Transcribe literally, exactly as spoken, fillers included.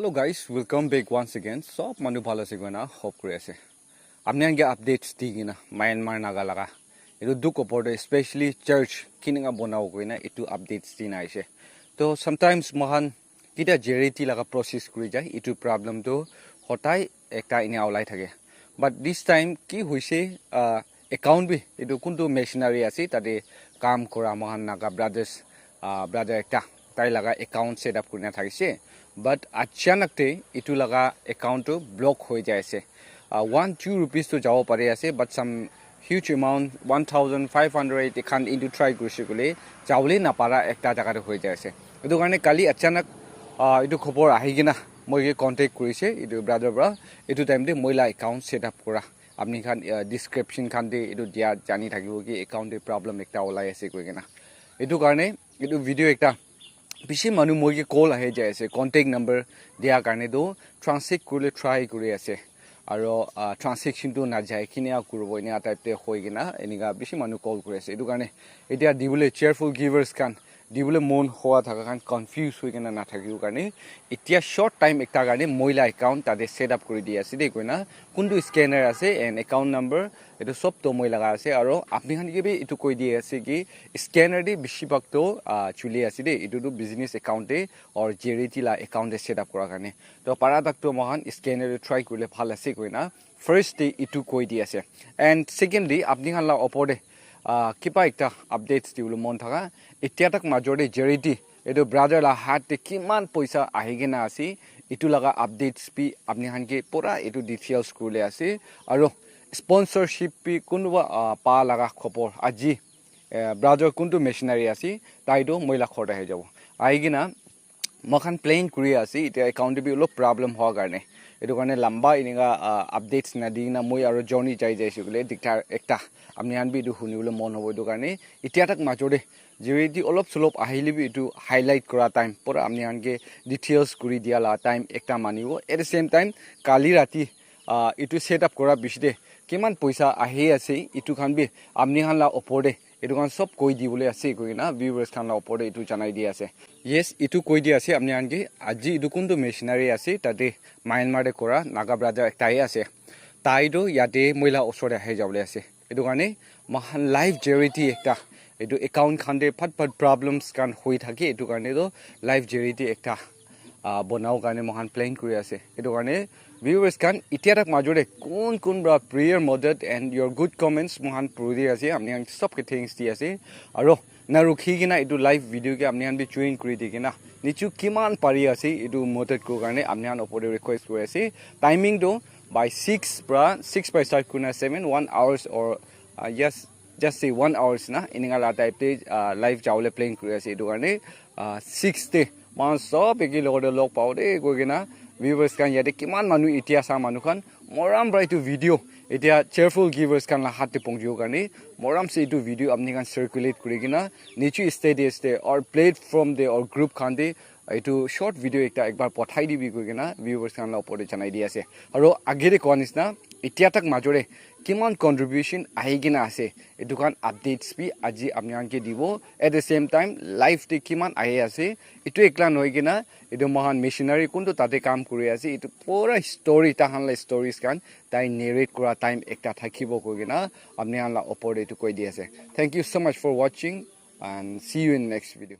Hello guys, welcome back once again. Sob manu bhal ase koina hope kuri ase. Apni khan ke updates di kena Myanmar Naga laga etu dukh opor te, especially church kininga bonabo koina etu updates di na aise. To sometimes mohan kita charity laga process kuri jai, etu problem tu hotai ekta ina ulai thake. But this time ki hoise, uh, account bi etu kuntu missionary ase tate kam kora mohan Naga brothers, uh, brother ekta tai laga account set up kurina thakise. But achanak te etu laga account tu block hoi jai ase. Uh, one two rupees tu jabo pari ase, but some huge amount, one thousand five hundred, ekhan into try kurise koile jabole napara ekta jaga te hoi jai ase. Etu karne kali achanak, uh, etu khobor ahi kena moi ke contact kurise etu brother para. Etu time te moi la account set up kora apni khan, uh, description khan te etu dia jani thakibo ki account te problem ekta ulai ase koi kena. Etu karne etu video ekta bishi manu moi ke call ahi jai ase, contact number dia karne tu transact kurile try kuri ase. Aro, uh, transaction tu na jai kene kuribo enia type te hoi kena enika bishi manu call kuri ase. Etu karne etia dibole cheerful givers khan dibole mon hoa thaka khan confuse hoi kena na thakibo karne etia short time ekta karne moi la account tate set up kuri di ase de koina kuntu scanner ase and account number etu sob to moi laga ase. Aro apni khan ke bi etu koi di ase ki scanner de bishi bhag to, ah, chuli ase de, etu tu business account de or charity la account de set up kora karne. To para tak to mohan scanner de try kurile bhal ase koina first de etu koi di ase. And secondly apni khan la opor de, ah, kiba ekta updates dibole mon thaka, etia tak major de charity etu brother la hat te kiman poisa ahi kena ase, etu laga updates bi apni khan ke pura etu details kurile ase. Aro sponsorship bi kunuba, ah, pa laga khobor aji, eh, brother kuntu missionary ase, tai tu moi la ghor te ahi jabo. Ahi kena moi khan plan kuri ase, etia account te bi olop problem hoa karne. Etu karne lamba enika, ah, updates na di kena moi aro Johnny jai jai ase koile diktar ekta apni khan bi etu huni bole mon hobo. Etu karne etia tak major de charity olop solop ahile bi etu highlight kora time pura apni khan ke details kuri dia la time ekta manibo. At the same time kali rati, ah, etu set up kora bishi de kiman poisa ahi ase etu khan bi apni khan la opor de etu khan sob koi dibole ase koi kena viewers khan la opor de etu janai di ase. Yes, etu koi di ase apni khan ke aji etu kuntu missionary ase tate Myanmar de kora Naga brother ekta he ase. Tai tu yate moi la osor de ahi jabole ase. Etu karne mohan live charity ekta etu account khan de phat phat problems khan hoi thake, etu karne tu live charity ekta, ah, banabo karne mohan plan kuri ase. Etu karne viewers khan etia tak major de kun kun para prayer madad and your good comments mohan puri di ase, apni khan sob ke thanks di ase. Aro na rukhi kena etu live video ke apni khan bi join kuri di kena nichu kiman pari ase etu madad kora karne apni khan opor de request kuri ase. Timing tu by six pra, six pra start kurina seven, one hours or, uh, yes, just say one hours na eninga la type te, uh, live jawole plan kuri ase. Etu karne, uh, six te moikhan sob eke logote log pabo de koi kena viewers khan yate kiman manu etia sa manu khan morom pra etu video etia cheerful givers khan la hat te pongjibo karne morom se etu video apni khan circulate kuri kena niche status te or platform te or group khan te etu short video ekta ekbar pathai dibi koi kena viewers khan la opor te janai di ase. Aro age te koa nisna etia tak major te kiman contribution ahi kena ase etu khan updates bi aji apni khan ke dibo. At the same time live te kiman ahi ase etu ekla nohoi kena etu moikhan missionary kuntu tate kam kuri ase etu pura story tahan la stories khan tai narrate kura time ekta thakibo koi kena apni khan la opor te etu koi di ase. Thank you so much for watching and see you in next video.